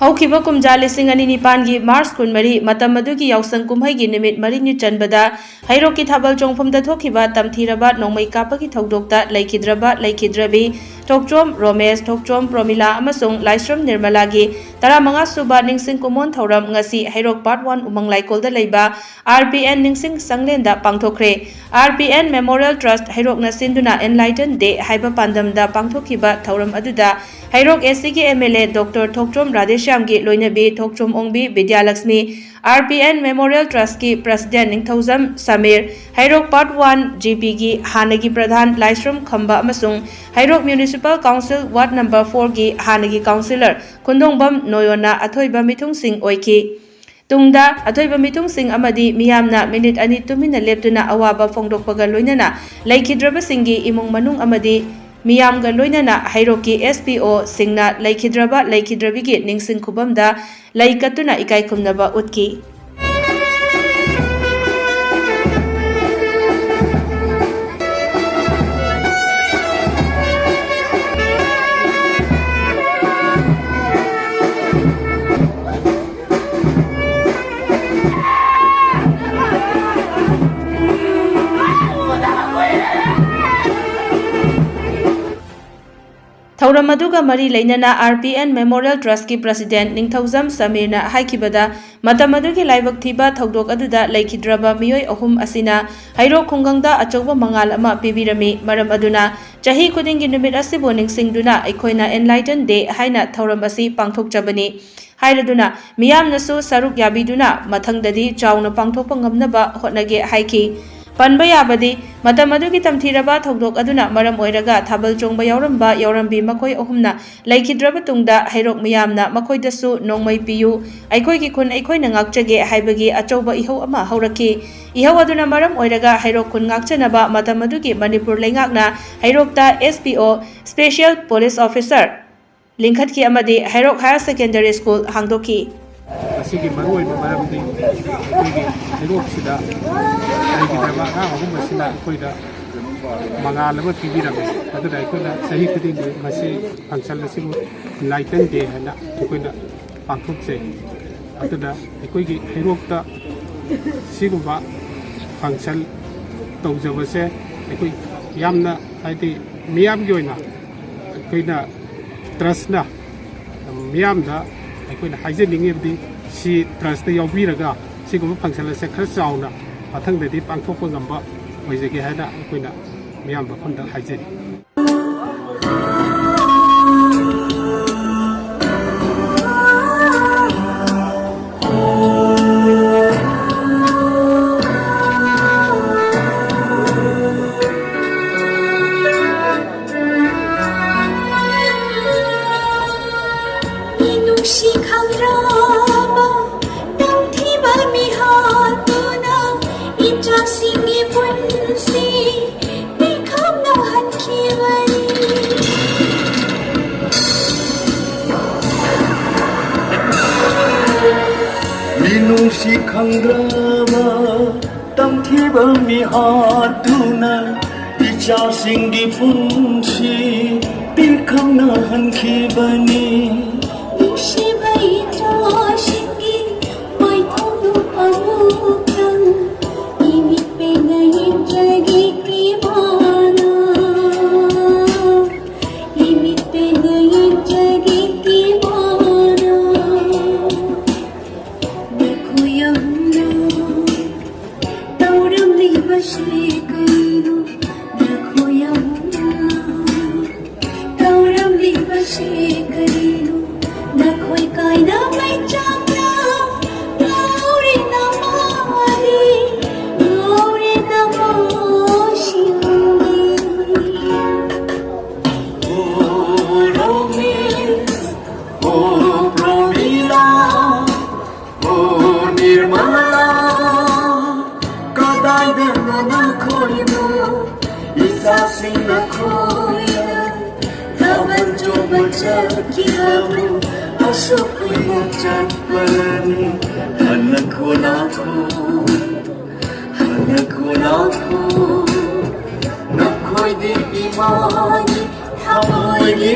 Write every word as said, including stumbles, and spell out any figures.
ꯍꯧꯈꯤꯕ ꯀꯨꯝꯖꯥ ꯂꯤꯁꯤꯡ ꯑꯅꯤ ꯅꯤꯄꯥꯟꯒꯤ ꯃꯥꯔꯆ ꯀꯨꯟꯃꯔꯤ, ꯃꯇꯝ ꯑꯗꯨꯒꯤ ꯌꯥꯎꯁꯪ ꯀꯨꯝꯍꯩꯒꯤ ꯅꯨꯃꯤꯠ ꯃꯔꯤꯅꯤ ꯆꯟꯕꯗ ꯍꯩꯔꯣꯛꯀꯤ ꯊꯥꯕꯜ ꯆꯣꯡꯐꯝꯗ ꯊꯣꯛꯈꯤꯕ ꯇꯝꯊꯤꯔꯕ ꯅꯣꯡꯃꯩ ꯀꯥꯞꯄꯒꯤ ꯊꯧꯗꯣꯛꯇ ꯂꯩꯈꯤꯗ꯭ꯔꯕ ꯂꯩꯈꯤꯗ꯭ꯔꯕꯤ ꯊꯣꯛꯆꯣꯝ ꯔꯣꯃꯦꯁ, ꯊꯣꯛꯆꯣꯝ ꯄ꯭ꯔꯣꯃꯤꯂꯥ ꯑꯃꯁꯨꯡ ꯂꯥꯏꯁ꯭ꯔꯝ ꯅꯤꯔꯃꯂꯥꯒꯤ ꯇꯔꯥꯃꯉꯥ ꯁꯨꯕ ꯅꯤꯡꯁꯤꯡ ꯀꯨꯃꯣꯟ ꯊꯧꯔꯝ ꯉꯁꯤ ꯍꯩꯔꯣꯛ ꯄꯥꯔꯠ ꯋꯥꯟ ꯎꯃꯪ ꯂꯥꯏꯀꯣꯜꯗ ꯂꯩꯕ ꯑꯥꯔ ꯄꯤ ꯑꯦꯟ ꯅꯤꯡꯁꯤꯡ ꯆꯪꯂꯦꯟꯗ ꯄꯥꯡꯊꯣꯛꯈ꯭ꯔꯦ꯫ R P N memorial trust ꯍꯩꯔꯣꯛꯅ ꯁꯤꯟꯗꯨꯅ ꯑꯦꯟꯂꯥꯏꯇꯟ ꯗꯦ ꯍꯥꯏꯕ ꯄꯥꯟꯗꯝꯗ ꯄꯥꯡꯊꯣꯛꯈꯤꯕ ꯊꯧꯔꯝ ꯑꯗꯨꯗ ꯍꯩꯔꯣꯛ ꯑꯦꯁ ꯁꯤꯒꯤ M L A doctor Thokchom ꯔꯥꯙꯦꯁ꯭ꯌꯥꯝꯒꯤ ꯂꯣꯏꯅꯕꯤ ꯊꯣꯛꯆꯣꯝ ꯑꯣꯡꯕꯤ Bidyalakshmi, R P N memorial ꯇ꯭ꯔꯁꯠꯀꯤ president Ningthoujam Samir, Heirok part one G ꯄꯤꯒꯤ ꯍꯥꯟꯅꯒꯤ ꯄ꯭ꯔꯙꯥꯟ ꯂꯥꯏꯁ꯭ꯔꯝ ꯈꯝꯕ ꯑꯃꯁꯨꯡ ꯍꯩꯔꯣꯛ ꯃ꯭ꯌꯨꯅꯤꯁꯤꯄꯥꯜ ꯀꯥꯎꯟꯁꯤꯜ ꯋꯥꯔꯗ ꯅꯝꯕꯔ ꯐꯣꯔꯒꯤ ꯍꯥꯟꯅꯒꯤ ꯀꯥꯎꯟꯁꯤꯂꯔ ꯈꯨꯟꯗꯣꯡꯕꯝ ꯅꯣꯌꯣꯟꯅ ꯑꯊꯣꯏꯕ ꯃꯤꯊꯨꯡꯁꯤꯡ ꯑꯣꯏꯈꯤ꯫ ꯇꯨꯡꯗ ꯑꯊꯣꯏꯕ ꯃꯤꯊꯨꯡꯁꯤꯡ ꯑꯃꯗꯤ ꯃꯤꯌꯥꯝꯅ ꯃꯤꯅꯤꯠ ꯑꯅꯤ ꯇꯨꯃꯤꯟꯅ ꯂꯦꯞꯇꯨꯅ ꯑꯋꯥꯕ ꯐꯣꯡꯗꯣꯛꯄꯒ ꯂꯣꯏꯅꯅ ꯂꯩꯈꯤꯗ꯭ꯔꯕꯁꯤꯡꯒꯤ ꯏꯃꯨꯡ ꯃꯅꯨꯡ ꯑꯃꯗꯤ ꯃꯤꯌꯥꯝꯒ ꯂꯣꯏꯅꯅ ꯍꯩꯔꯣꯛꯀꯤ ꯑꯦꯁ ꯄꯤ ꯑꯣꯁꯤꯡꯅ ꯂꯩꯈꯤꯗ꯭ꯔꯕ ꯂꯩꯈꯤꯗ꯭ꯔꯕꯤꯒꯤ ꯅꯤꯡꯁꯤꯡ ꯈꯨꯕꯝꯗ ꯂꯩ ꯀꯠꯇꯨꯅ ꯏꯀꯥꯏ ꯈꯨꯝꯅꯕ ꯎꯠꯈꯤ꯫ ꯊꯧꯔꯝ ꯑꯗꯨꯒ ꯃꯔꯤ ꯂꯩꯅꯅ ꯑꯥꯔ ꯄꯤ ꯑꯦꯟ ꯃꯦꯃꯣꯔꯤꯌꯦꯜ ꯇ꯭ꯔꯁꯠꯀꯤ ꯄ꯭ꯔꯁꯤꯗꯦꯟꯠ ꯅꯤꯡꯊꯧꯖꯝ ꯁꯃꯤꯔꯅ ꯍꯥꯏꯈꯤꯕꯗ, ꯃꯇꯝ ꯑꯗꯨꯒꯤ ꯂꯥꯏꯕꯛ ꯊꯤꯕ ꯊꯧꯗꯣꯛ ꯑꯗꯨꯗ ꯂꯩꯈꯤꯗ꯭ꯔꯕ ꯃꯤꯑꯣꯏ ꯑꯍꯨꯝ ꯑꯁꯤꯅ ꯍꯩꯔꯣꯛ ꯈꯨꯡꯒꯪꯗ ꯑꯆꯧꯕ ꯃꯉꯥꯜ ꯑꯃ ꯄꯤꯕꯤꯔꯝꯃꯤ꯫ ꯃꯔꯝ ꯑꯗꯨꯅ ꯆꯍꯤ ꯈꯨꯗꯤꯡꯒꯤ ꯅꯨꯃꯤꯠ ꯑꯁꯤꯕꯨ ꯅꯤꯡꯁꯤꯡꯗꯨꯅ ꯑꯩꯈꯣꯏꯅ ꯑꯦꯟꯂꯥꯏꯇꯟ ꯗꯦ ꯍꯥꯏꯅ ꯊꯧꯔꯝ ꯑꯁꯤ ꯄꯥꯡꯊꯣꯛꯆꯕꯅꯤ ꯍꯥꯏꯔꯗꯨꯅ ꯃꯤꯌꯥꯝꯅꯁꯨ ꯁꯔꯨꯛ ꯌꯥꯕꯤꯗꯨꯅ ꯃꯊꯪꯗꯗꯤ ꯆꯥꯎꯅ ꯄꯥꯡꯊꯣꯛꯄ ꯉꯝꯅꯕ ꯍꯣꯠꯅꯒꯦ ꯍꯥꯏꯈꯤ꯫ ꯄꯟꯕ ꯌꯥꯕꯗꯤ, ꯃꯇꯝ ꯑꯗꯨꯒꯤ ꯇꯝꯊꯤꯔꯕ ꯊꯧꯗꯣꯛ ꯑꯗꯨꯅ ꯃꯔꯝ ꯑꯣꯏꯔꯒ ꯊꯥꯕꯜ ꯆꯣꯡꯕ ꯌꯥꯎꯔꯝꯕ ꯌꯥꯎꯔꯝꯕꯤ ꯃꯈꯣꯏ ꯑꯍꯨꯝꯅ ꯂꯩꯈꯤꯗ꯭ꯔꯕ ꯇꯨꯡꯗ ꯍꯩꯔꯣꯛ ꯃꯤꯌꯥꯝꯅ ꯃꯈꯣꯏꯗꯁꯨ ꯅꯣꯡꯃꯩ ꯄꯤꯌꯨ, ꯑꯩꯈꯣꯏꯒꯤ ꯈꯨꯟ ꯑꯩꯈꯣꯏꯅ ꯉꯥꯛꯆꯒꯦ ꯍꯥꯏꯕꯒꯤ ꯑꯆꯧꯕ ꯏꯍꯧ ꯑꯃ ꯍꯧꯔꯛꯈꯤ꯫ ꯏꯍꯧ ꯑꯗꯨꯅ ꯃꯔꯝ ꯑꯣꯏꯔꯒ ꯍꯩꯔꯣꯛ ꯈꯨꯟ ꯉꯥꯛꯆꯅꯕ ꯃꯇꯝ ꯑꯗꯨꯒꯤ ꯃꯅꯤꯄꯨꯔ ꯂꯩꯉꯥꯛꯅ ꯍꯩꯔꯣꯛꯇ ꯑꯦꯁ ꯄꯤ ꯑꯣ, ꯁ꯭ꯄꯦꯁꯤꯌꯦꯜ ꯄꯨꯂꯤꯁ ꯑꯣꯐꯤꯁꯥꯔ, ꯂꯤꯡꯈꯠꯈꯤ ꯑꯃꯗꯤ ꯍꯩꯔꯣꯛ ꯍꯥꯌꯔ ꯁꯦꯀꯦꯟꯗꯔꯤ ꯁ꯭ꯀꯨꯜ ꯍꯥꯡꯗꯣꯛꯈꯤ꯫ ꯃꯁꯤꯒꯤ ꯃꯔꯨꯑꯣꯏꯕ ꯃꯔꯝꯗꯤ ꯑꯩꯈꯣꯏꯒꯤ ꯍꯩꯔꯣꯛꯁꯤꯗ ꯂꯩꯈꯤꯗ꯭ꯔꯕ ꯑꯉꯥꯡ ꯑꯍꯨꯝ ꯑꯁꯤꯅ ꯑꯩꯈꯣꯏꯗ ꯃꯉꯥꯜ ꯑꯃ ꯄꯤꯕꯤꯔꯝꯃꯤ꯫ ꯑꯗꯨꯅ ꯑꯩꯈꯣꯏꯅ ꯆꯍꯤ ꯈꯨꯗꯤꯡꯒꯤ ꯃꯁꯤ ꯐꯪꯁꯟ ꯑꯁꯤꯕꯨ ꯏꯟꯂꯥꯏꯇꯟ ꯗꯦ ꯍꯥꯏꯅ ꯑꯩꯈꯣꯏꯅ ꯄꯥꯡꯊꯣꯛꯆꯩ꯫ ꯑꯗꯨꯅ ꯑꯩꯈꯣꯏꯒꯤ ꯍꯩꯔꯣꯛꯇ ꯁꯤꯒꯨꯝꯕ ꯐꯪꯁꯟ ꯇꯧꯖꯕꯁꯦ ꯑꯩꯈꯣꯏ ꯌꯥꯝꯅ, ꯍꯥꯏꯗꯤ, ꯃꯤꯌꯥꯝꯒꯤ ꯑꯣꯏꯅ ꯑꯩꯈꯣꯏꯅ ꯇ꯭ꯔꯁꯅ ꯃꯤꯌꯥꯝꯗ ꯑꯩꯈꯣꯏꯅ ꯍꯥꯏꯖꯅꯤꯡꯉꯤꯕꯗꯤ, ꯁꯤ ꯇ꯭ꯔꯁꯇ ꯌꯥꯎꯕꯤꯔꯒ ꯁꯤꯒꯨꯝꯕ ꯐꯪꯁꯟ ꯑꯁꯦ ꯈꯔ ꯆꯥꯎꯅ ꯃꯊꯪꯗꯗꯤ ꯄꯥꯡꯊꯣꯛꯄ ꯉꯝꯕ ꯑꯣꯏꯖꯒꯦ ꯍꯥꯏꯅ ꯑꯩꯈꯣꯏꯅ ꯃꯤꯌꯥꯝ ꯃꯐꯝꯗ ꯍꯥꯏꯖꯔꯤ꯫ ꯃꯤꯅꯨꯡꯁꯤ ꯈꯪꯗ꯭ꯔꯕ ꯇꯝꯊꯤꯕ ꯃꯤꯍꯥꯠꯇꯨꯅ ꯏꯆꯥꯁꯤꯡꯒꯤ ꯄꯨꯟꯁꯤ ꯄꯤꯈꯝꯅꯍꯟꯈꯤꯕꯅꯤ꯫ ꯃꯤꯅꯨꯡꯁꯤ ꯈꯪꯗ꯭ꯔꯕ ꯇꯝꯊꯤꯕ ꯃꯤꯍꯥꯠꯇꯨꯅ ꯏꯆꯥꯁꯤꯡꯒꯤ ꯄꯨꯟꯁꯤ ꯄꯤꯈꯝꯅꯍꯟꯈꯤꯕꯅꯤ꯫ ꯅꯨꯡꯁꯤꯕ ꯏꯆꯥꯁꯤꯡꯒꯤ ꯃꯥꯏꯊꯣꯡꯗꯨ ꯑꯃꯨꯛꯇꯪ ꯏꯃꯤꯠ ꯄꯦꯟꯅ ꯌꯦꯡꯖꯒꯦ ꯏꯃꯥꯅ, ꯏꯃꯤꯠ ꯄꯦꯟꯅ ꯌꯦꯡꯖꯒꯦ ꯏꯃꯥꯅ꯫ ꯅꯈꯣꯏ ꯑꯍꯨꯝꯅ ꯇꯧꯔꯝꯂꯤꯕꯁꯤ ꯀꯔꯤꯅꯣ? ꯅꯈꯣꯏ ꯑꯍꯨꯝꯅ ꯇꯧꯔꯝꯂꯤꯕꯁꯤ ꯀꯔꯤꯅꯣ? ꯅꯈꯣꯏ ꯀꯥꯏꯅ ꯃꯩꯆꯥꯛꯅ ꯉꯥꯎꯔꯤ ꯅꯃꯥꯗꯤ, ꯉꯥꯎꯔꯤ ꯅꯃꯥꯁꯤꯡꯗꯤ꯫ ꯑꯣ ꯔꯣꯃꯤ, ꯑꯣ ꯄ꯭ꯔꯃꯤꯂꯥ, ꯑꯣ ꯅꯤꯔꯃꯂꯥ, ꯀꯗꯥꯏꯗꯅꯣ ꯅꯈꯣꯏꯕꯨ ꯏꯆꯥꯁꯤꯡ ꯅꯈꯣꯏꯅ ꯊꯥꯕꯜ ꯆꯣꯡꯕ ꯆꯠꯈꯤꯕꯕꯨ ꯑꯁꯨꯛ ꯀꯨꯏꯅ ꯆꯠꯄꯅꯤ? ꯍꯜꯂꯛꯈꯣ, ꯂꯥꯛꯈꯣ, ꯍꯜꯂꯛꯈꯣ, ꯂꯥꯛꯈꯣ, ꯅꯈꯣꯏꯗꯤ ꯏꯃꯥꯒꯤ ꯊꯃꯣꯏꯒꯤ